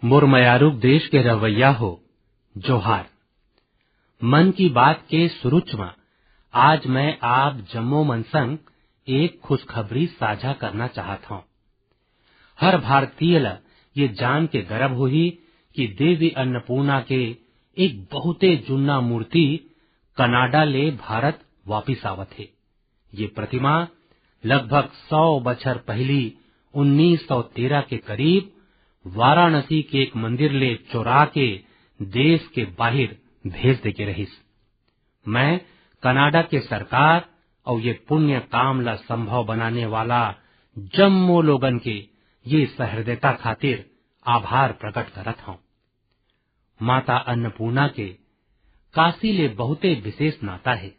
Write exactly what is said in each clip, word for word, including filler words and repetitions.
मोर मयारू देश के रहवैया हो, जोहार। मन की बात के सुरुच म आज मैं आप जम्मो मन संग एक खुशखबरी साझा करना चाहत हौं। हर भारतीय ल ये जान के गर्व होही कि देवी अन्नपूर्णा के एक बहुते जुन्ना मूर्ति कनाडा ले भारत वापिस आवत हे। ये प्रतिमा लगभग सौ बछर पहिली उन्नीस सौ तेरह के करीब वाराणसी के एक मंदिर ले चोरा के देश के बाहिर भेज दे के रहिस। मैं कनाडा के सरकार अउ ये पुण्य काम ला संभव बनाने वाला जम्मो लोगन के ये सहृदयता खातिर आभार प्रकट करत हौं। माता अन्नपूर्णा के काशी ले बहुते विशेष नाता हे।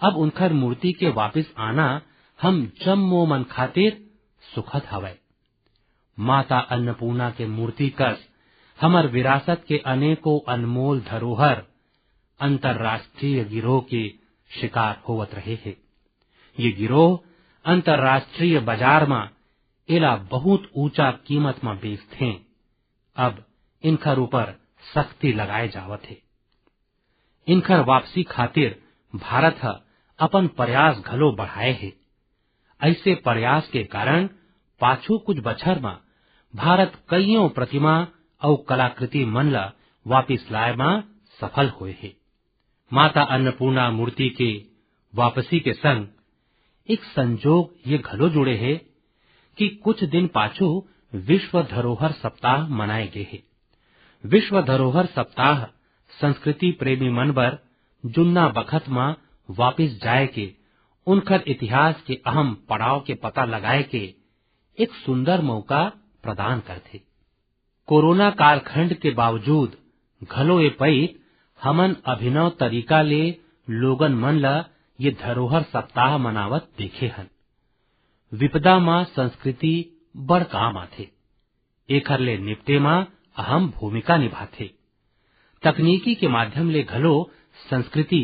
अब उनखर मूर्ति के वापिस आना हम जम्मो मन खातिर सुखद हवय। माता अन्नपूर्णा के मूर्ति कस हमर विरासत के अनेकों अनमोल धरोहर अंतर्राष्ट्रीय गिरोह के शिकार होवत रहे हे। ये गिरोह अंतर्राष्ट्रीय बाजार म एला बहुत ऊंचा कीमत म बेचथें। अब इनखर ऊपर सख्ती लगाए जावत हे। इनखर वापसी खातिर भारत ह अपन प्रयास घलो बढ़ाए हे। अइसे प्रयास के कारण पाछू कुछ बछर म भारत कइयों प्रतिमा अउ कलाकृति मन ल वापिस लाए म सफल होए हे। माता अन्नपूर्णा मूर्ति के वापसी के संग एक संजोग ये घलो जुड़े हे कि कुछ दिन पाछू विश्व धरोहर सप्ताह मनाए गे हे। विश्व धरोहर सप्ताह संस्कृति प्रेमी मन बर जुन्ना बखत म वापिस जाए के, उनखर इतिहास के अहम पड़ाव के पता लगाए के एक सुंदर मौका प्रदान करथे। कोरोना कालखंड के बावजूद घलो ए पइत हमन अभिनव तरीका ले लोगन मन ल ये धरोहर सप्ताह मनावत देखे हन। विपदा म संस्कृति बड़ काम आथे, एखर ले निपटे म अहम भूमिका निभाथे। तकनीकी के माध्यम ले घलो संस्कृति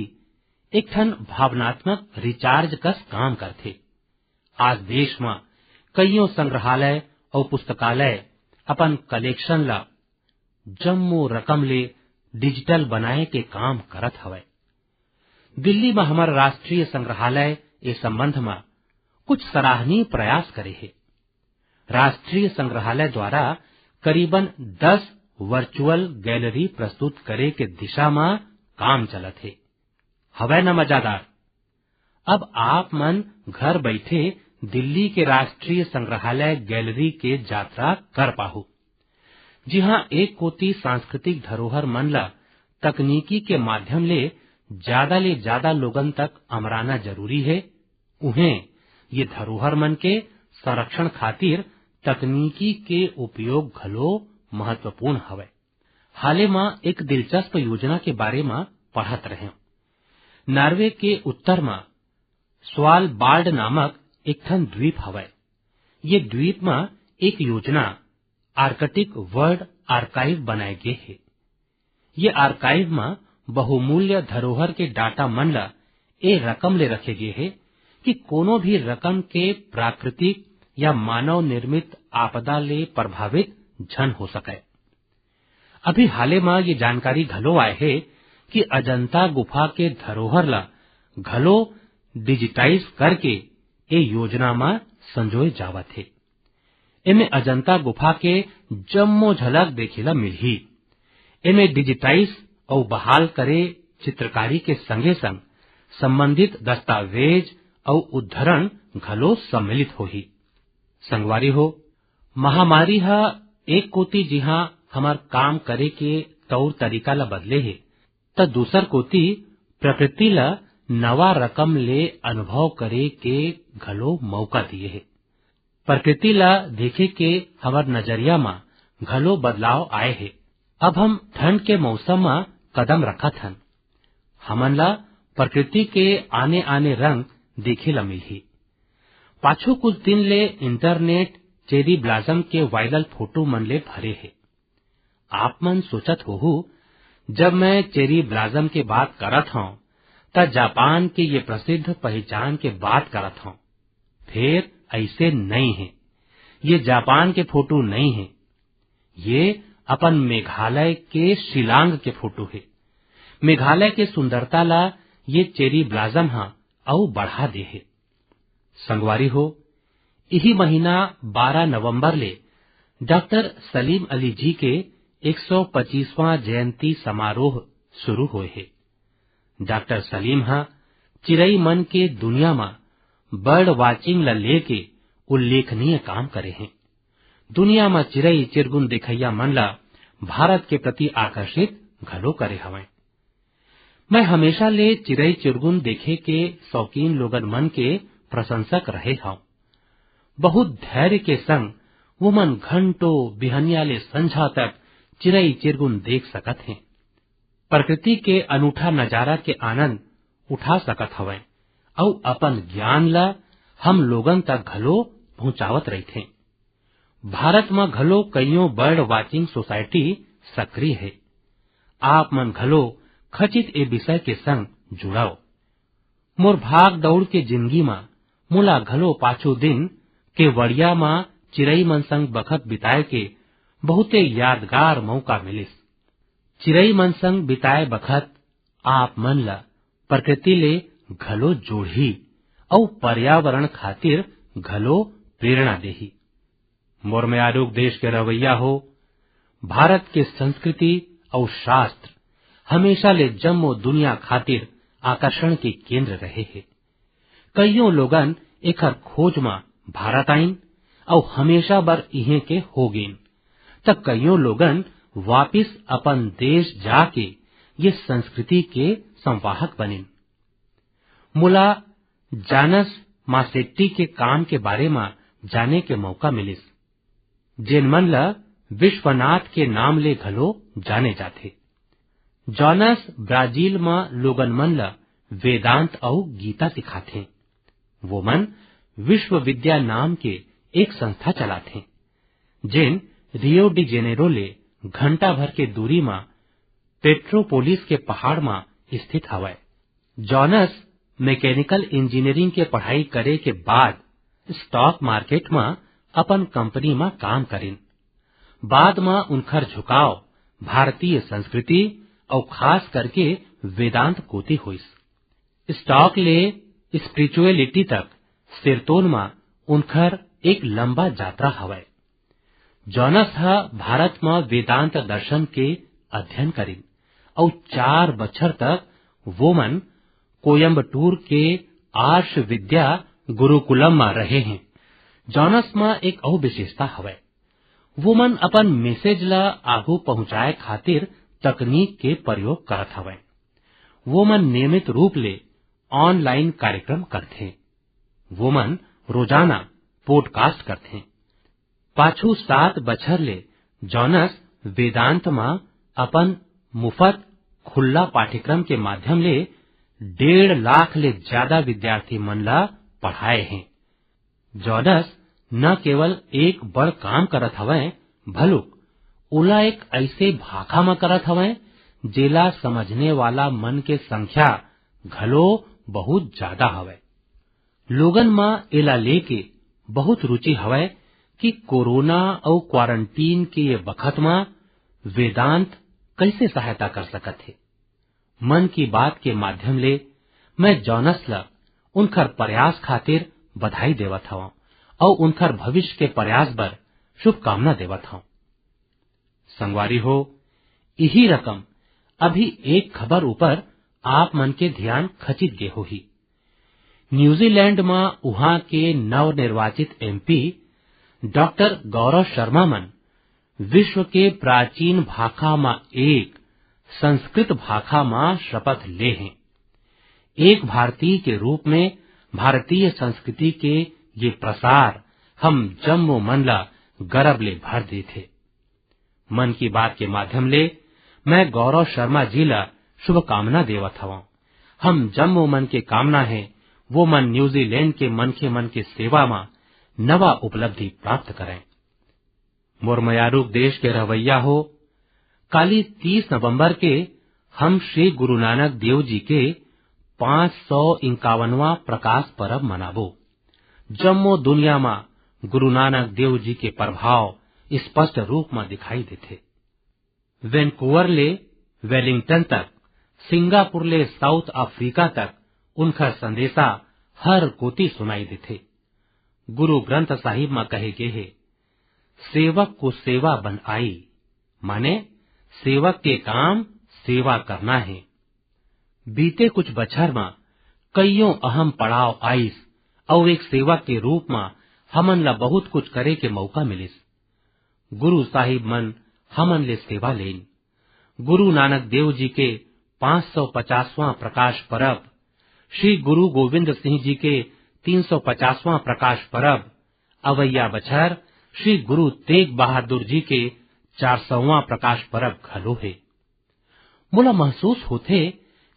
एक ठन भावनात्मक रिचार्ज कस काम करथे। आज देश म कइयों संग्रहालय अउ पुस्तकालय अपन कलेक्शन ल जम्मो रकम ले डिजिटल बनाए के काम करत हवय। दिल्ली म हमर राष्ट्रीय संग्रहालय ए संबंध म कुछ सराहनीय प्रयास करे हे। राष्ट्रीय संग्रहालय द्वारा करीबन दस वर्चुअल गैलरी प्रस्तुत करे के दिशा म काम चलत हे। हवय न मजादार? अब आप मन घर बइठे दिल्ली के राष्ट्रीय संग्रहालय गैलरी के यात्रा कर पाहू, जिहां एक कोति सांस्कृतिक धरोहर मन ल तकनीकी के माध्यम ले जादा ले जादा लोगन तक अमराना जरूरी हे, उहें ये धरोहर मन के संरक्षण खातिर तकनीकी के उपयोग घलो महत्वपूर्ण हवय। हाले म एक दिलचस्प योजना के बारे म पढ़त रहेंव। नॉर्वे के उत्तर म स्वालबार्ड नामक एक ठन द्वीप हवय। ये द्वीप म एक योजना आर्कटिक वर्ल्ड आर्काइव बनाए गे हे। ये आर्काइव म बहुमूल्य धरोहर के डाटा मन ल ए रकम ले रखे गे हे कि कोनो भी रकम के प्राकृतिक या मानव निर्मित आपदा ले प्रभावित झन हो सकय। अभी हाले म ये जानकारी घलो आए हे कि अजंता गुफा के धरोहर ल घलो डिजिटाइज करके ए योजना म संजोए जावत हे। एमे अजंता गुफा के जम्मो झलक देखे ल मिलही। एमे डिजिटाइज अउ बहाल करे चित्रकारी के संगे संग संबंधित दस्तावेज अउ उद्धरण घलो सम्मिलित होही। संगवारी हो, महामारी ह एक कोति जिहां हमर काम करे के तौर तरीका ल बदले हे, त दूसर कोति प्रकृति ल नवा रकम ले अनुभव करे के घलो मौका दिए हे। प्रकृति ल देखे के हमर नजरिया म घलो बदलाव आए हे। अब हम ठंड के मौसम म कदम रखत हन। हमन ल प्रकृति के आने-आने रंग देखे ल मिलही। पाछू कुछ दिन ले इंटरनेट चेरी ब्लॉसम के वायरल फोटो मन ले भरे हे। आप मन सोचत होहू, जब मैं चेरी ब्लॉसम के बात करत हौं, त जापान के ये प्रसिद्ध पहचान के बात करत हौं। फेर अइसे नइ हे। ये जापान के फोटो नइ हे। ये अपन मेघालय के शिलांग के फोटो हे। मेघालय के सुंदरता ला ये चेरी ब्लाजम ह अउ बढ़ा दे हे। संगवारी हो, इही महीना बारह नवंबर ले डॉक्टर सलीम अली जी के एक सौ पच्चीसवां जयंती समारोह शुरू होए हे। डॉक्टर सलीम ह चिरई मन के दुनिया म बर्ड वाचिंग ल लेके उल्लेखनीय काम करे हे। दुनिया म चिरई चिरगुन देखइया मन ल भारत के प्रति आकर्षित घलो करे हवय। मैं हमेशा ले चिरई चिरगुन देखे के शौकीन लोगन मन के प्रशंसक रहे हंव। बहुत धैर्य के संग वो मन घंटों बिहनिया ले संझा तक चिरई चिरगुन देख सकत हें। प्रकृति के अनूठा नजारा के आनंद उठा सकत हवय अउ अपन ज्ञान ला हम लोगन तक घलो पहुंचावत रहिथें। भारत म घलो कइयों बर्ड वाचिंग सोसाइटी सक्रिय हे। आप मन घलो खचित ए विषय के संग जुड़व। मोर भाग दौड़ के जिंदगी म मोला घलो पाछू दिन के वड़िया म चिरई मन संग बखत बिताए के बहुते यादगार मौका मिलिस। चिरई मन संग बिताए बखत आप मन ल प्रकृति ले घलो जोड़ही अउ पर्यावरण खातिर घलो प्रेरणा देही। मोर मयारूक देश के रवैया हो, भारत के संस्कृति अउ शास्त्र हमेशा ले जम्मो दुनिया खातिर आकर्षण के केंद्र रहे हे। कइयों लोगन एखर खोज म भारत आइन अउ हमेशा बर इहें के हो गेन, त कइयों लोगन वापिस अपन देश जाके ये संस्कृति के संवाहक बनिन। मोला जॉनस मासेट्टी के काम के बारे म जाने के मौका मिलिस, जेन मन ल विश्वनाथ के नाम ले घलो जाने जाथे। जॉनस ब्राजील म लोगन मन ल वेदांत अउ गीता सिखाथे। वो मन विश्वविद्या नाम के एक संस्था चलाथे, जेन रियो डी जेनेरो ले घंटा भर के दूरी म पेट्रोपोलिस के पहाड़ म स्थित हवय। जॉनस मैकेनिकल इंजीनियरिंग के पढ़ाई करे के बाद स्टॉक मार्केट म अपन कंपनी म काम करिन। बाद म उनखर झुकाव भारतीय संस्कृति अउ खास करके वेदांत कोति होइस। स्टॉक ले स्पिरिचुअलिटी तक सिरतोन म उनखर एक लंबा यात्रा हवय। जॉनस ह भारत म वेदांत दर्शन के अध्ययन करिन अउ चार बछर तक वो मन कोयम्बटूर के आर्ष विद्या गुरुकुलम म रहे हें। जॉनस म एक अउ विशेषता हवय, वो मन अपन मैसेज ला आगू पहुंचाए खातिर तकनीक के प्रयोग करत हवय। वो मन नियमित रूप ले ऑनलाइन कार्यक्रम करथे। वो मन रोजाना पॉडकास्ट करथे। पाछू सात बछर ले जॉनस वेदांत म अपन मुफत खुल्ला पाठ्यक्रम के माध्यम ले डेढ़ लाख ले ज्यादा विद्यार्थी मन ला पढ़ाए हें। जॉनस न केवल एक बड़ काम करत हवय, भलुक ओला एक अइसे भाखा म करत हवय, जेला समझने वाला मन के संख्या घलो बहुत ज्यादा हवय। लोगन म एला लेके बहुत रुचि हवय कि कोरोना अउ क्वारंटीन के ये बखत म वेदांत कइसे सहायता कर सकत हे। मन की बात के माध्यम ले मैं जॉनस ल उनखर प्रयास खातिर बधाई देवत हवं अउ उनखर भविष्य के प्रयास बर शुभकामना देवत हवं। संगवारी हो, इही रकम अभी एक खबर ऊपर आप मन के ध्यान खचित गे होही। न्यूजीलैंड म उहां के नवनिर्वाचित एमपी डॉक्टर गौरव शर्मा मन विश्व के प्राचीन भाखा म एक संस्कृत भाखा म शपथ ले हें। एक भारतीय के रूप में भारतीय संस्कृति के ये प्रसार हम जम्मो मन ला गरब ले भर देथे। मन की बात के माध्यम ले मैं गौरव शर्मा जी ला शुभकामना देवत हवं। हम जम्मो मन के कामना हे, वो मन न्यूजीलैंड के मनखे मन के सेवा म नवा उपलब्धि प्राप्त करें। मोर मयारूक देश के रहवैया हो, काली तीस नवंबर के हम श्री गुरु नानक देव जी के पांच सौ इक्यावनवां प्रकाश परब मनाबो। जम्मो दुनिया म गुरु नानक देव जी के प्रभाव स्पष्ट रूप म दिखाई देथे। वैंकूवर ले वेलिंगटन तक, सिंगापुर ले साउथ अफ्रीका तक उनखर संदेशा हर कोती सुनाई देथे। गुरु ग्रंथ साहिब म कहे गे हे, "सेवक को सेवा बन आई", माने सेवक के काम सेवा करना हे। बीते कुछ बछर म कइयों अहम पड़ाव आइस, अउ एक सेवक के रूप म हमन ला बहुत कुछ करे के मौका मिलिस। गुरु साहिब मन हमन ले सेवा लेन। गुरु नानक देव जी के पाँच सौ पचासवां प्रकाश परब, श्री गुरु गोविंद सिंह जी के तीन सौ पचासवां प्रकाश परब, अवइया बछर श्री गुरु तेग बहादुर जी के चार सौवां प्रकाश परब घलो हे। मोला महसूस होथे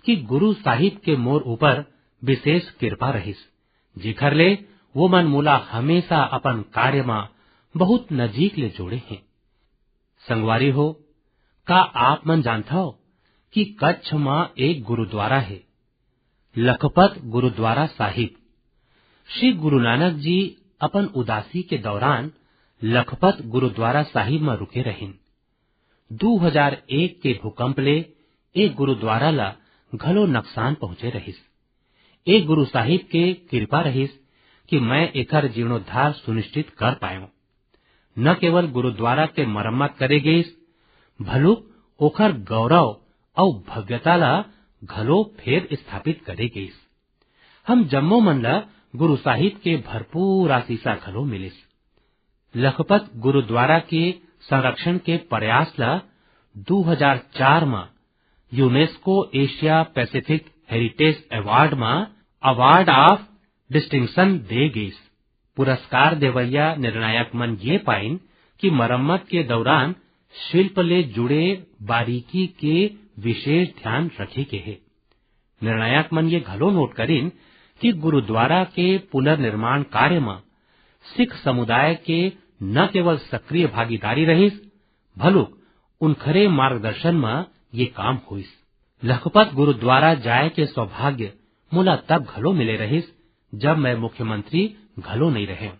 कि गुरु साहिब के मोर ऊपर विशेष कृपा रहिस, जेखर ले वो मन मोला हमेशा अपन कार्य म बहुत नजीक ले जोड़े हें। संगवारी हो, का आप मन जानथव कि कच्छ म एक गुरुद्वारा हे, लखपत गुरुद्वारा साहिब? श्री गुरु नानक जी अपन उदासी के दौरान लखपत गुरुद्वारा साहिब म रुके रहिन। दू हजार एक के भूकंप ले ए गुरुद्वारा ला घलो नुकसान पहुंचे रहिस। ए गुरु साहिब के कृपा रहिस कि मैं एकर जीर्णोद्धार सुनिश्चित कर पायों। न केवल गुरुद्वारा के मरम्मत करे गइस, भलुक ओखर गौरव अउ भव्यता ला घलो फेर स्थापित करे गइस। हम जम्मो मन ला गुरु साहिब के भरपूर आशीषा घलो मिलिस। लखपत गुरुद्वारा के संरक्षण के प्रयास ला दू हजार चार म UNESCO Asia Pacific heritage award म अवार्ड ऑफ डिस्टिंक्शन दे गइस। पुरस्कार देवइया निर्णायक मन ये पाइन कि मरम्मत के दौरान शिल्प ले जुड़े बारीकी के विशेष ध्यान रखे के हे। निर्णायक मन ये घलो नोट करिन कि गुरुद्वारा के पुनर्निर्माण कार्य म सिख समुदाय के न केवल सक्रिय भागीदारी रहिस, भलुक उनखरे मार्गदर्शन म ये काम होइस। लखपत गुरुद्वारा जाय के सौभाग्य मोला तब घलो मिले रहिस, जब मैं मुख्यमंत्री घलो नइ रहें।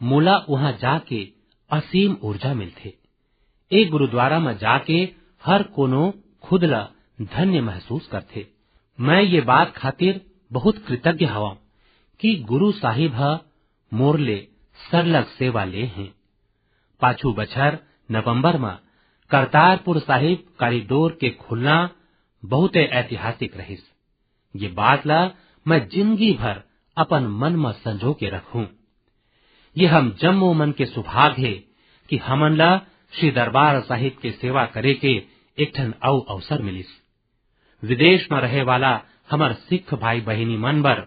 मोला उहां जाके असीम ऊर्जा मिलथे। ए गुरुद्वारा म जाके हर कोनो खुद ल धन्य महसूस करथे। मैं ये बात खातिर बहुत कृतज्ञ हवं कि गुरु साहिब ह मोर ले सरलग सेवा ले हें। पाछू बछर नवंबर म करतारपुर साहिब कॉरिडोर के खुलना बहुते ऐतिहासिक रहिस। ये बात ला मैं जिंदगी भर अपन मन म संजो के रखूं। ये हम जम्मो मन के सुभाग हे कि हमन ला श्री दरबार साहिब के सेवा करे के एक ठन अउ अवसर मिलिस। विदेश म रहे वाला हमर सिख भाई बहिनी मन बर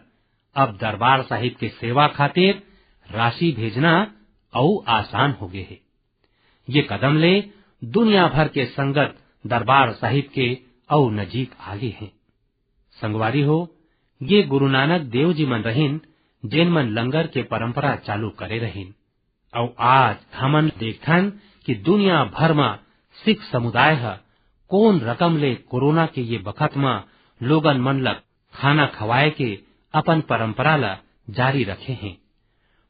अब दरबार साहिब के सेवा खातिर राशि भेजना अउ आसान होगे हे। ये कदम ले दुनिया भर के संगत दरबार साहिब के अउ नजीक आगे हे। संगवारी हो, ये गुरु नानक देव जी मन रहिन, जेन मन लंगर के परंपरा चालू करे रहिन। अउ आज हमन देखथन कि दुनिया भर म सिख समुदाय ह कोन रकम ले कोरोना के ये बखत म लोगन मन ल खाना खवाए के अपन परंपरा ल जारी रखे हें।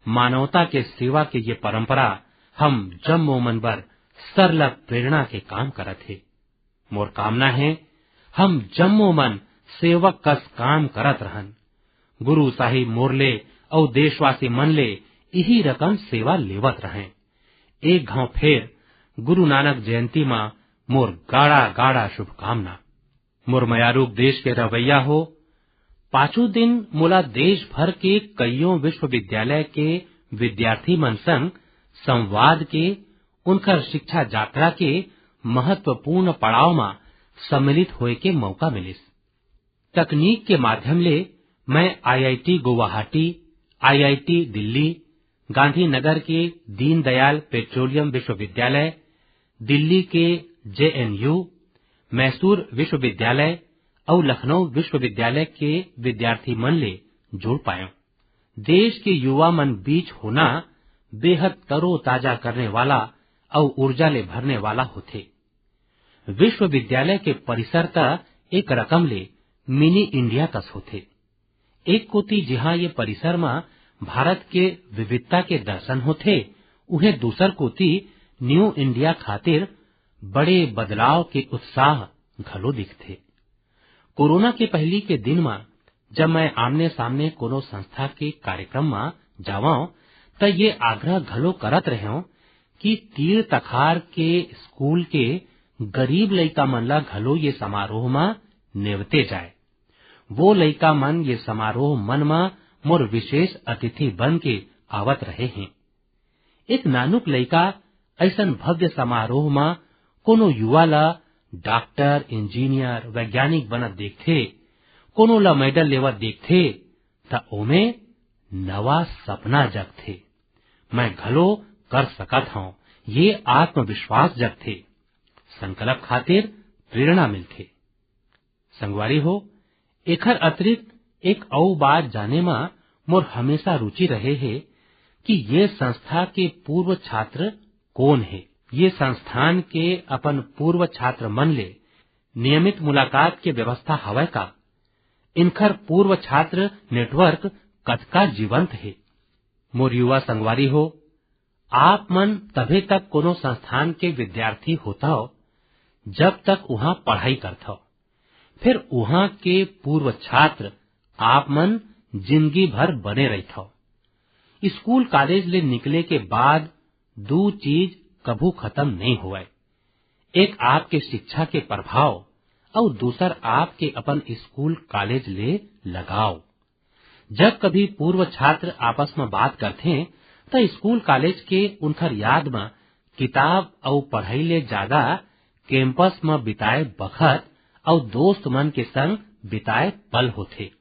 मानवता के सेवा के ये परंपरा हम जम्मो मन बर सरलग प्रेरणा के काम करत हे। मोर कामना हे, हम जम्मो मन सेवक कस काम करत रहन। गुरु साहिब मोर ले अउ देशवासी मन ले इही रकम सेवा लेवत रहें। एक घांव फेर गुरु नानक जयंती म मोर गाड़ा गाड़ा शुभकामना। मोर मयारूक देश के रवैया हो, पाछू दिन मोला देश भर के कइयों विश्वविद्यालय के विद्यार्थी मन संग संवाद के, उनकर शिक्षा यात्रा के महत्वपूर्ण पड़ाव म सम्मिलित होए के मौका मिलिस। तकनीक के माध्यम ले मैं आईआईटी गुवाहाटी, आईआईटी दिल्ली, गांधीनगर के दीनदयाल पेट्रोलियम विश्वविद्यालय, दिल्ली के जेएनयू, मैसूर विश्वविद्यालय अउ लखनऊ विश्वविद्यालय के विद्यार्थी मन ले जुड़ पायेंव। देश के युवा मन बीच होना बेहद तरोताजा करने वाला अउ ऊर्जा ले भरने वाला होथे। विश्वविद्यालय के परिसर त एक रकम ले मिनी इंडिया कस होथे। एक कोति जिहां ये परिसर म भारत के विविधता के दर्शन होथे, उहें दूसर कोति न्यू इंडिया खातिर बड़े बदलाव के उत्साह घलो दिखथे। कोरोना के पहिली के दिन म जब मैं आमने-सामने कोनो संस्था के कार्यक्रम म जावंव, त ये आग्रह घलो करत रहेंव कि तीर-तखार के स्कूल के गरीब लइका मन ला घलो ये समारोह म नेवते जाय। वो लइका मन ये समारोह मन म मोर विशेष अतिथि बन के आवत रहे हें। एक नानुक लइका अइसन भव्य समारोह म कोनो युवा ला डॉक्टर, इंजीनियर, वैज्ञानिक बनत देखथे, कोनो ला मेडल लेवत देखथे, त ओमे नवा सपना जगथे। मैं घलो कर सकत हंव, ये आत्मविश्वास जगथे। संकल्प खातिर प्रेरणा मिलथे। संगवारी हो, एखर अतिरिक्त एक अउ बात जाने म मोर हमेशा रुचि रहे हे कि ये संस्था के पूर्व छात्र कोन हे। ये संस्थान के अपन पूर्व छात्र मन ले नियमित मुलाकात के व्यवस्था हवय का? इनखर पूर्व छात्र नेटवर्क कतका जीवंत हे? मोर युवा संगवारी हो, आप मन तभे तक कोनो संस्थान के विद्यार्थी होथव, जब तक उहाँ पढ़ाई करथव। फिर उहाँ के पूर्व छात्र आप मन जिंदगी भर बने रहिथव। स्कूल कॉलेज ले निकले के बाद दू चीज कभू खत्म नइ होवय। एक आपके शिक्षा के प्रभाव अउ दूसर आपके अपन स्कूल कॉलेज ले लगाव। जब कभी पूर्व छात्र आपस म बात करथे, त स्कूल कॉलेज के उनखर याद म किताब अउ पढ़ई ले ज्यादा कैंपस म बिताए बखत अउ दोस्त मन के संग बिताए पल होथे।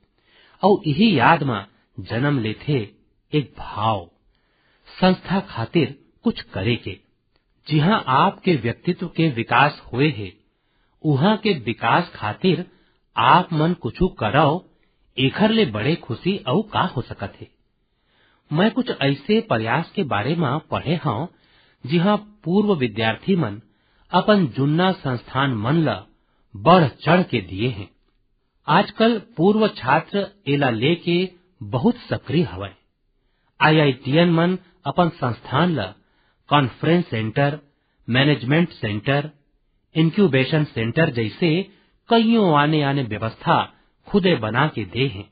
अउ इही याद म जन्म लेथे एक भाव, संस्था खातिर कुछ करे के। जिहां आपके व्यक्तित्व के विकास होए हे, उहां के विकास खातिर आप मन कुछु करव, एखर ले बड़े खुशी अउ का हो सकत हे? मैं कुछ अइसे प्रयास के बारे म पढ़े हंव, जिहां पूर्व विद्यार्थी मन अपन जुन्ना संस्थान मन ल बढ़ चढ़ के दिए हें। आजकल पूर्व छात्र एला लेके बहुत सक्रिय हवय। आईआईटीएन मन अपन संस्थान ल conference centre, management centre, incubation centre जइसे कइयों आने-आने व्यवस्था खुदे बना के दे हें।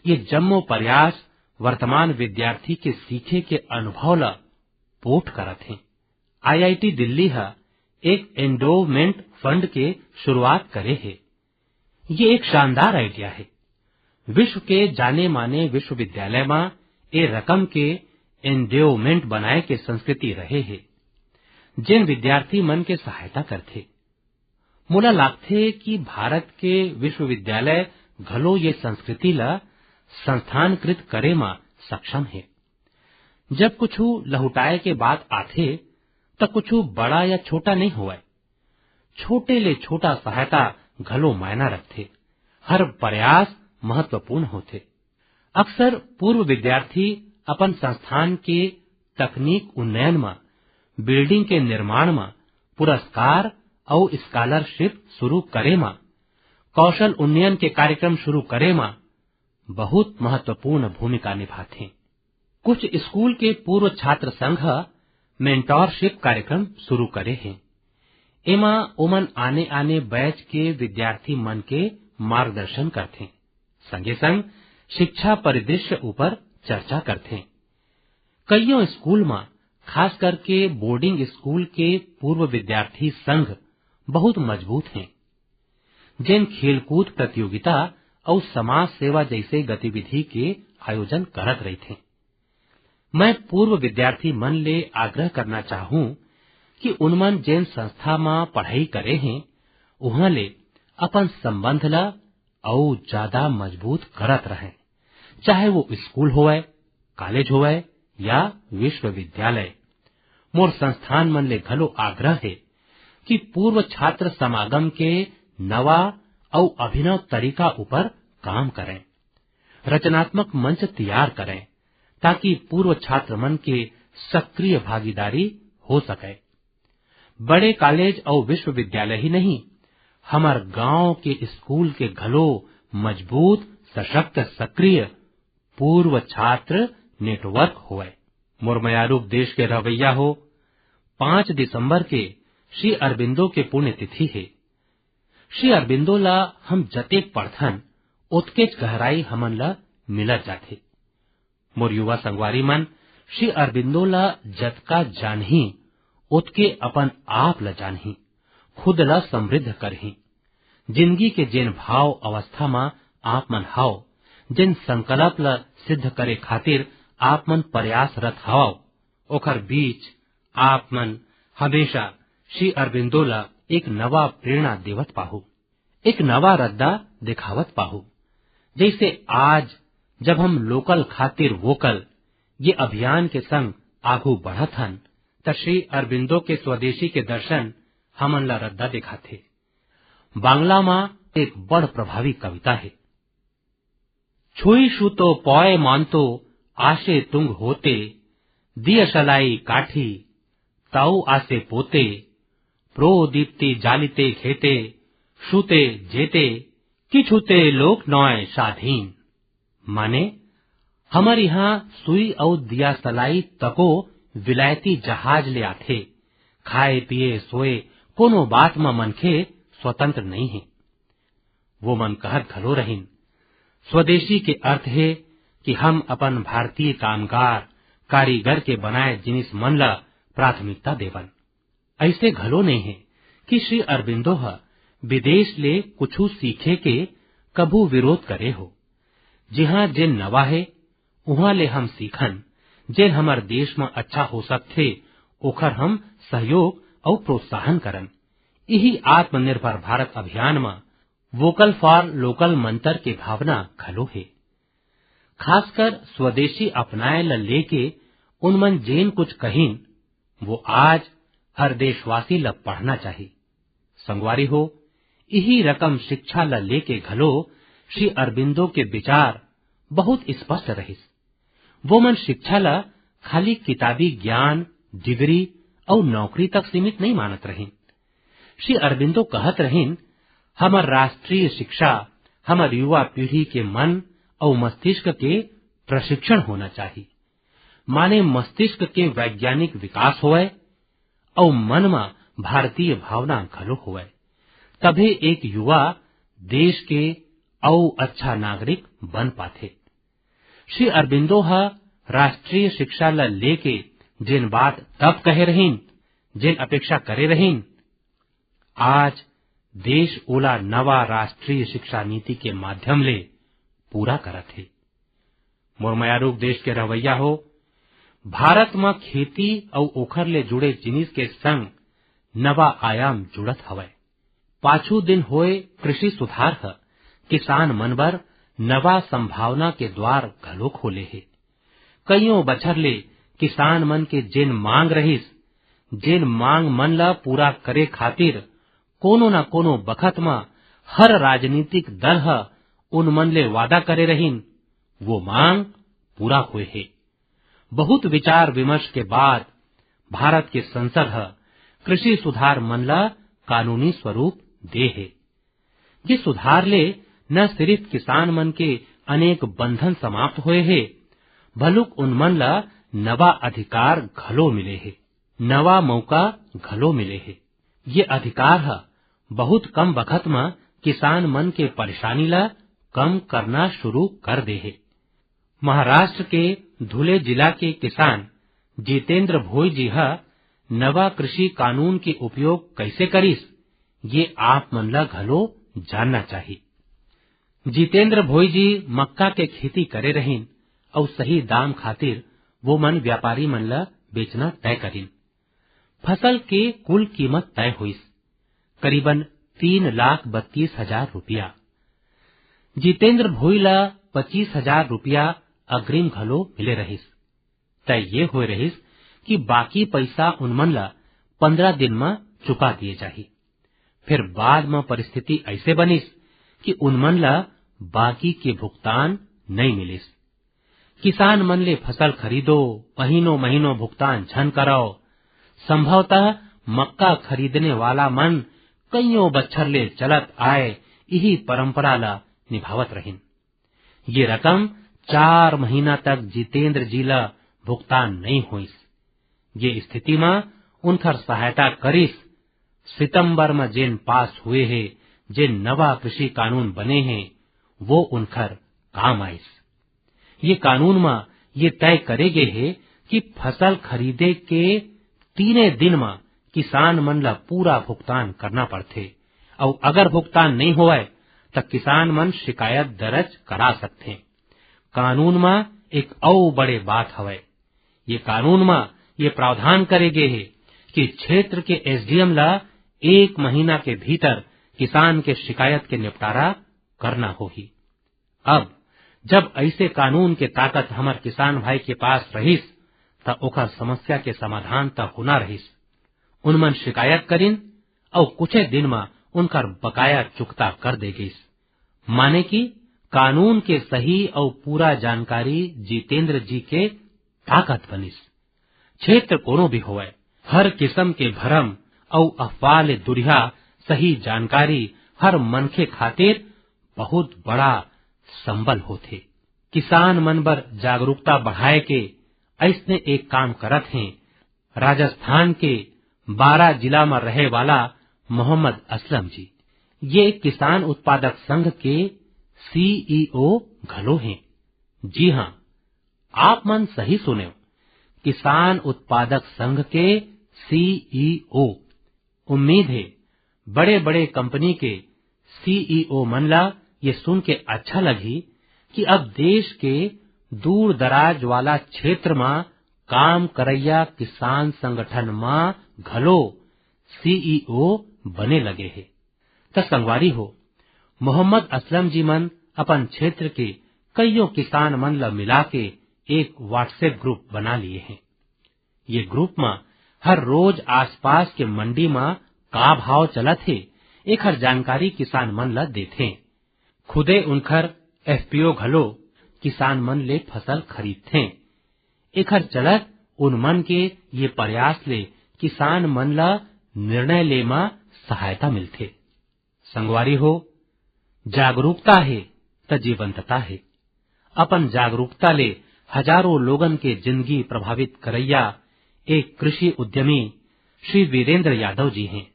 ये जम्मो प्रयास वर्तमान विद्यार्थी के सीखे के अनुभव ल पोठ करत हें। आईआईटी दिल्ली ह एक एंडोवमेंट फंड के शुरुआत करे हे। ये एक शानदार आइडिया हे। विश्व के जाने-माने विश्वविद्यालय म ए रकम के एंडोवमेंट बनाए के संस्कृति रहे हे, जेन विद्यार्थी मन के सहायता करथे। मोला लागथे कि भारत के विश्वविद्यालय घलो ये संस्कृति ल संस्थानकृत करे म सक्षम हे। जब कुछु लहुटाए के बात आथे, त कुछु बड़ा या छोटा नइ होवय। छोटे ले छोटा सहायता घलो मायना रखथे। हर प्रयास महत्वपूर्ण होथे। अक्सर पूर्व विद्यार्थी अपन संस्थान के तकनीक उन्नयन म, बिल्डिंग के निर्माण म, पुरस्कार अउ स्कॉलरशिप शुरू करे म, कौशल उन्नयन के कार्यक्रम शुरू करे म बहुत महत्वपूर्ण भूमिका निभाथे। कुछ स्कूल के पूर्व छात्र संघ ह मेंटोरशिप कार्यक्रम शुरू करे हे। एमा ओमन आने-आने बैच के विद्यार्थी मन के मार्गदर्शन करथे, संगे-संग शिक्षा परिदृश्य ऊपर चर्चा करथे। कइयों स्कूल म, खास करके बोर्डिंग स्कूल के पूर्व विद्यार्थी संघ बहुत मजबूत हे, जेन खेलकूद प्रतियोगिता अउ समाज सेवा जइसे गतिविधि के आयोजन करत रहिथे। मैं पूर्व विद्यार्थी मन ले आग्रह करना चाहूं कि उनमन जेन संस्था म पढ़ई करे हें, उहां ले अपन संबंध ल अउ ज्यादा मजबूत करत रहें, चाहे वो स्कूल होवय, कॉलेज होवय या विश्वविद्यालय। मोर संस्थान मन ले घलो आग्रह हे कि पूर्व छात्र समागम के नवा अउ अभिनव तरीका ऊपर काम करें, रचनात्मक मंच तैयार करें, ताकि पूर्व छात्र मन के सक्रिय भागीदारी हो सके। बड़े कॉलेज अउ विश्वविद्यालय ही नहीं, हमर गांव के स्कूल के घलो मजबूत, सशक्त, सक्रिय पूर्व छात्र नेटवर्क होवय। मोर मयारूप देश के रहवैया हो, पाँच दिसंबर के श्री अरबिंदो के पुण्यतिथि हे। श्री अरबिंदो ला हम जतेक पढ़थन, ओतकेच गहराई हमन ला मिलत जाथे। मोर युवा संगवारी मन, श्री अरबिंदो ला जतका जानही, ओतके अपन आप ला जानही, खुद ला समृद्ध करही। जिंदगी के जेन भाव अवस्था म आप मन हव, जेन संकल्प ला सिद्ध करे खातिर आप मन प्रयासरत हवव, ओकर बीच आप मन हमेशा श्री अरबिंदो ला एक नवा प्रेरणा देवत पाहू, एक नवा रद्दा देखावत पाहू। जैसे आज जब हम लोकल खातिर वोकल ये अभियान के संग आगू बढ़त हन, त श्री अरबिंदो के स्वदेशी के दर्शन हमन ला रद्दा देखाथे। बांग्ला म एक बड़ प्रभावी कविता हे। छुई सुतो पॉय मानतो आशे तुंग होते, दिय सलाई काठी ताऊ आसे पोते, प्रो दीप्ति जालिते खेते, सुते जेते, किछुते लोक नॉय स्वाधीन। माने, हमर इहाँ सुई अउ दिया सलाई तको विलायती जहाज ले आथे। खाए, पिए, सोए, कोनो बात म मनखे स्वतंत्र नइ हे। वो मन कहत घलो रहिन, स्वदेशी के अर्थ हे कि हम अपन भारतीय कामगार, कारीगर के बनाए जिनिस मन ल प्राथमिकता देवन। अइसे घलो नइ हे कि श्री अरबिंदो ह विदेश ले कुछु सीखे के कभू विरोध करे हो। जिहां जेन नवा हे, उहां ले हम सीखन, जेन हमर देश म अच्छा हो सकथे, ओखर हम सहयोग अउ प्रोत्साहन करन। इही आत्मनिर्भर भारत अभियान म वोकल फॉर लोकल मंत्र के भावना घलो हे। खासकर स्वदेशी अपनाए ल लेके उन मन जेन कुछ कहिन, वो आज हर देशवासी ल पढ़ना चाही। संगवारी हो, इही रकम शिक्षा ल लेके घलो श्री अरबिंदो के विचार बहुत स्पष्ट रहिस। वो मन शिक्षा ल खाली किताबी ज्ञान, डिग्री अउ नौकरी तक सीमित नइ मानत रहिन। श्री अरबिंदो कहत रहिन, हमर राष्ट्रीय शिक्षा हमर युवा पीढ़ी के मन अउ मस्तिष्क के प्रशिक्षण होना चाही। माने मस्तिष्क के वैज्ञानिक विकास होवय अउ मन म भारतीय भावना घलो होवय, तभे एक युवा देश के अउ अच्छा नागरिक बन पाथे। श्री अरबिंदो ह राष्ट्रीय शिक्षा ल लेके जेन बात तब कहे रहिन, जेन अपेक्षा करे रहिन, आज देश ओला नवा राष्ट्रीय शिक्षा नीति के माध्यम ले पूरा करत हे। मोर मयारूक देश के रहवैया हो, भारत म खेती अउ ओखर ले जुड़े जिनिस के संग नवा आयाम जुड़त हवय। पाछू दिन होए कृषि सुधार ह किसान मन बर नवा संभावना के द्वार घलो खोले हे। कइयों बछर ले किसान मन के जेन मांग रहिस, जेन मांग मन ल पूरा करे खातिर कोनो न कोनो बखत म हर राजनीतिक दल ह उन मन ले वादा करे रहिन, वो मांग पूरा होए हे। बहुत विचार विमर्श के बाद भारत के संसद ह कृषि सुधार मन ल कानूनी स्वरूप दे हे। ये सुधार ले न सिरिफ किसान मन के अनेक बंधन समाप्त होए हे, भलुक उन मन ल नवा अधिकार घलो मिले हे, नवा मौका घलो मिले हे। ये अधिकार ह बहुत कम बखत म किसान मन के परेशानी ल कम करना शुरू कर दे हे। महाराष्ट्र के धुले जिला के किसान जितेंद्र भोई जी ह नवा कृषि कानून के उपयोग कइसे करिस, ये आप मन ल घलो जानना चाही। जितेंद्र भोई जी मक्का के खेती करे रहिन अउ सही दाम खातिर वो मन व्यापारी मन ल बेचना तय करिन। फसल के कुल कीमत तय होइस, करीबन तीन लाख बत्तीस हजार रुपया। जितेंद्र भोई ल पच्चीस हजार रुपया अग्रिम घलो मिले रहिस। तय ये होए रहिस कि बाकी पइसा उन मन ल पंद्रह दिन म चुका दिए जाही। फिर बाद म परिस्थिति अइसे बनिस कि उन मन ल बाकी के भुगतान नइ मिलिस। किसान मन ले फसल खरीदो, महीनों-महीनों भुगतान झन करव। संभवतः मक्का खरीदने वाला मन कइयों बच्छर ले चलत आए इही परंपरा ल निभावत रहिन। ये रकम चार महीना तक जितेंद्र जी ल भुगतान नइ होइस। ये स्थिति म उनकर सहायता करिस सितंबर म जेन पास हुए हे, जेन नवा कृषि कानून बने हे, वो उनकर काम आइस। ये कानून म ये तय करे गे हे कि फसल खरीदे के तीने दिन म किसान मन ल पूरा भुगतान करना पड़थे, अउ अगर भुगतान नइ होवय, त किसान मन शिकायत दर्ज करा सकथे। कानून म एक अउ बड़े बात हवय। ये कानून म ये प्रावधान करे गे हे कि क्षेत्र के एसडीएम ल एक महीना के भीतर किसान के शिकायत के निपटारा करना होही। अब जब ऐसे कानून के ताकत हमर किसान भाई के पास रहिस, त ओकर समस्या के समाधान त होना रहिस। उनमन शिकायत करिन, अउ कुछे दिन म उनकर बकाया चुकता कर दे गइस। माने कि कानून के सही अउ पूरा जानकारी जितेंद्र जी के ताकत बनिस। क्षेत्र कोनो भी होवय, हर किसम के भरम अउ अफवाह ले दुरिहा सही जानकारी हर मनखे खातिर बहुत बड़ा संबल होथे। किसान मन बर जागरूकता बढ़ाए के अइसने एक काम करत हें राजस्थान के बारा जिला म रहे वाला मोहम्मद असलम जी। ये किसान उत्पादक संघ के सीईओ घलो हें। जी हां, आप मन सही सुनेव, किसान उत्पादक संघ के सीईओ। उम्मीद हे, बड़े-बड़े कंपनी के सीईओ मन ला ये सुन के अच्छा लगही कि अब देश के दूर-दराज वाला क्षेत्र म काम करइया किसान संगठन म घलो सीईओ बने लगे हे। त संगवारी हो, मोहम्मद असलम जी मन अपन क्षेत्र के कइयों किसान मन ल मिला के एक WhatsApp ग्रुप बना लिए हें। ये ग्रुप म हर रोज आसपास के मंडी म का भाव चलत हे, एखर जानकारी किसान मन ल देथें। खुदे उनखर एफपीओ घलो किसान मन ले फसल खरीदथें। एखर चलत उन मन के ये प्रयास ले किसान मन ल निर्णय ले म सहायता मिलथे। संगवारी हो, जागरूकता हे त जीवंतता हे। अपन जागरूकता ले हजारों लोगन के जिंदगी प्रभावित करइया एक कृषि उद्यमी श्री वीरेंद्र यादव जी हें।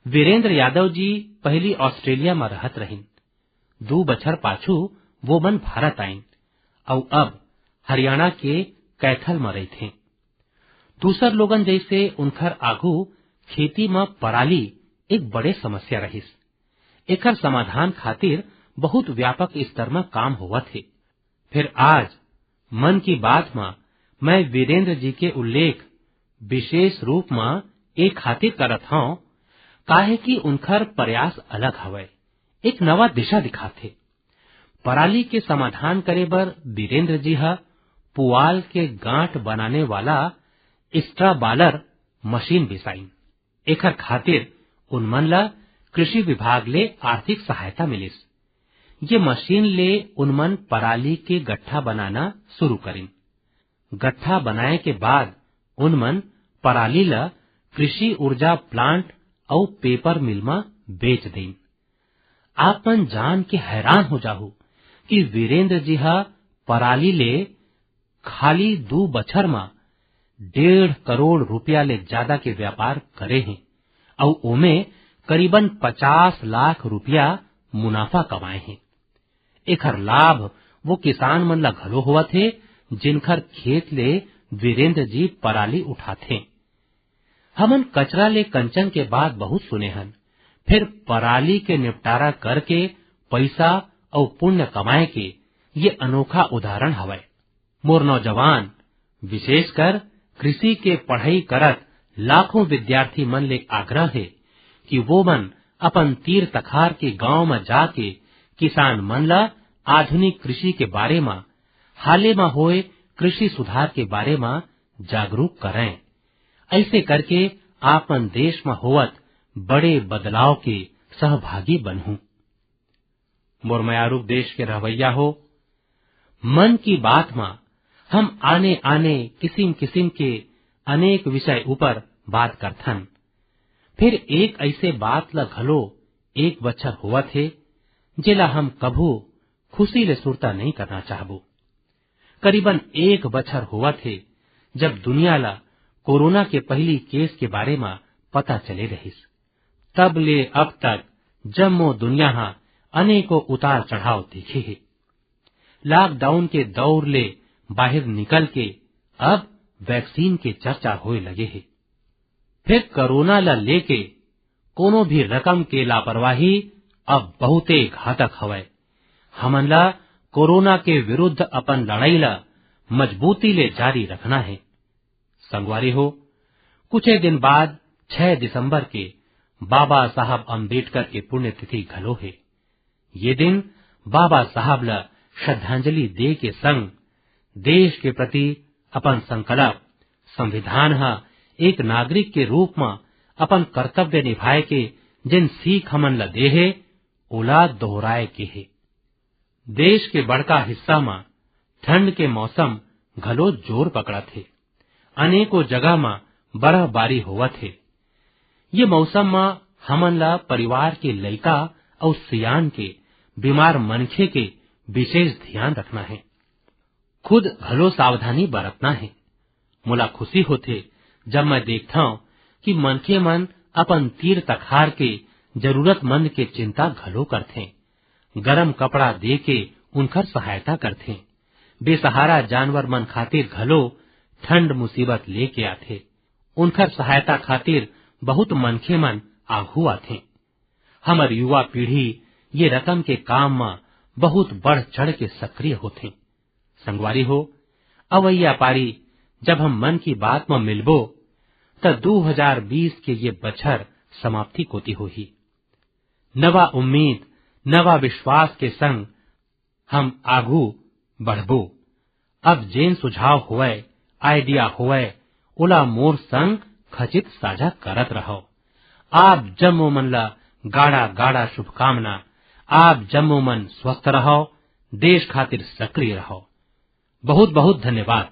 वीरेंद्र यादव जी पहिली ऑस्ट्रेलिया म रहत रहिन। दू बछर पाछू वो मन भारत आइन, अउ अब हरियाणा के कैथल म रहिथें। दूसर लोगन जइसे उनखर आगू खेती म पराली एक बड़े समस्या रहिस। एखर समाधान खातिर बहुत व्यापक स्तर म काम होवत हे। फिर आज मन की बात म मैं वीरेंद्र जी के उल्लेख विशेष रूप म ए खातिर करत हंव, काहे कि उनखर प्रयास अलग हवय, एक नवा दिशा दिखाथे। पराली के समाधान करे बर वीरेंद्र जी ह पुआल के गांठ बनाने वाला स्ट्रा बालर मशीन बिसाइन। एखर खातिर उन मन ल कृषि विभाग ले आर्थिक सहायता मिलिस। ये मशीन ले उन मन पराली के गट्ठा बनाना शुरू करिन। गट्ठा बनाए के बाद उन मन पराली ल कृषि ऊर्जा प्लांट अउ पेपर मिल म बेच देइन। आप मन जान के हैरान हो जाहू कि वीरेंद्र जी ह पराली ले खाली दू बछर म डेढ़ करोड़ रुपया ले ज्यादा के व्यापार करे हें, अउ ओमे करीबन पचास लाख रुपया मुनाफा कमाए हें। एखर लाभ वो किसान मन ल घलो होवत हे, जिनखर खेत ले वीरेंद्र जी पराली उठाथें। हमन कचरा ले कंचन के बात बहुत सुने हन, फिर पराली के निपटारा करके पइसा अउ पुण्य कमाए के ये अनोखा उदाहरण हवय। मोर नौजवान, विशेषकर कृषि के पढ़ई करत लाखों विद्यार्थी मन ले आग्रह हे कि वो मन अपन तीर तखार के गांव म जाके किसान मन ल आधुनिक कृषि के बारे म, हाले म होए कृषि सुधार के बारे म जागरूक करंय। अइसे करके आप मन देश म होवत बड़े बदलाव के सहभागी बनहू। मोर मयारू देश के रहवैया हो, मन की बात म हम आने-आने, किसिम-किसिम के अनेक विषय ऊपर बात करथन। फिर एक अइसे बात ल घलो एक बछर होवत हे, जेला हम कभू खुशी ले सुरता नइ करना चाहबो। करीबन एक बछर होवत हे, जब दुनिया ल कोरोना के पहिली केस के बारे म पता चले रहिस। तब ले अब तक जम्मो दुनिया ह अनेकों उतार चढ़ाव देखे हे। लॉकडाउन के दौर ले बाहिर निकल के अब वैक्सीन के चर्चा होए लगे हे। फेर कोरोना ल लेके कोनो भी रकम के लापरवाही अब बहुते घातक हवय। हमन ल कोरोना के विरुद्ध अपन लड़ाई ल मजबूती ले जारी रखना हे। संगवारी हो, कुछे दिन बाद छह दिसंबर के बाबा साहब अंबेडकर के पुण्यतिथि घलो हे। ये दिन बाबा साहब ल श्रद्धांजलि दे के संग देश के प्रति अपन संकल्प, संविधान ह एक नागरिक के रूप म अपन कर्तव्य निभाए के जेन सीख हमन ल दे हे, ओला दोहराए के हे। देश के बड़का हिस्सा म ठंड के मौसम घलो जोर पकड़त हे। अनेकों जगह म बर्फबारी होवत हे। ये मौसम म हमन ला परिवार के लइका अउ सियान के, बीमार मनखे के विशेष ध्यान रखना हे। खुद घलो सावधानी बरतना हे। मोला खुशी होथे, जब मैं देखथंव कि मनखे मन अपन तीर तखार के जरूरतमंद के चिंता घलो करथें, गरम कपड़ा दे के उनकर सहायता करथें। बेसहारा जानवर मन खातिर घलो ठंड मुसीबत लेके आथे। उनकर सहायता खातिर बहुत मनखे मन आघू आथें। हमर युवा पीढ़ी ये रकम के काम म बहुत बढ़ चढ़ के सक्रिय होथे। संगवारी हो, अवैया पारी जब हम मन की बात म मिलबो, त दू हजार बीस के ये बछर समाप्ति कोति होही। नवा उम्मीद, नवा विश्वास के संग हम आघू बढ़बो। अब जेन सुझाव होवय, आइडिया होवय, ओला मोर संग खचित साझा करत रहव। आप जम्मो मन ला गाड़ा गाड़ा शुभकामना। आप जम्मो मन स्वस्थ रहव, देश खातिर सक्रिय रहव। बहुत बहुत धन्यवाद।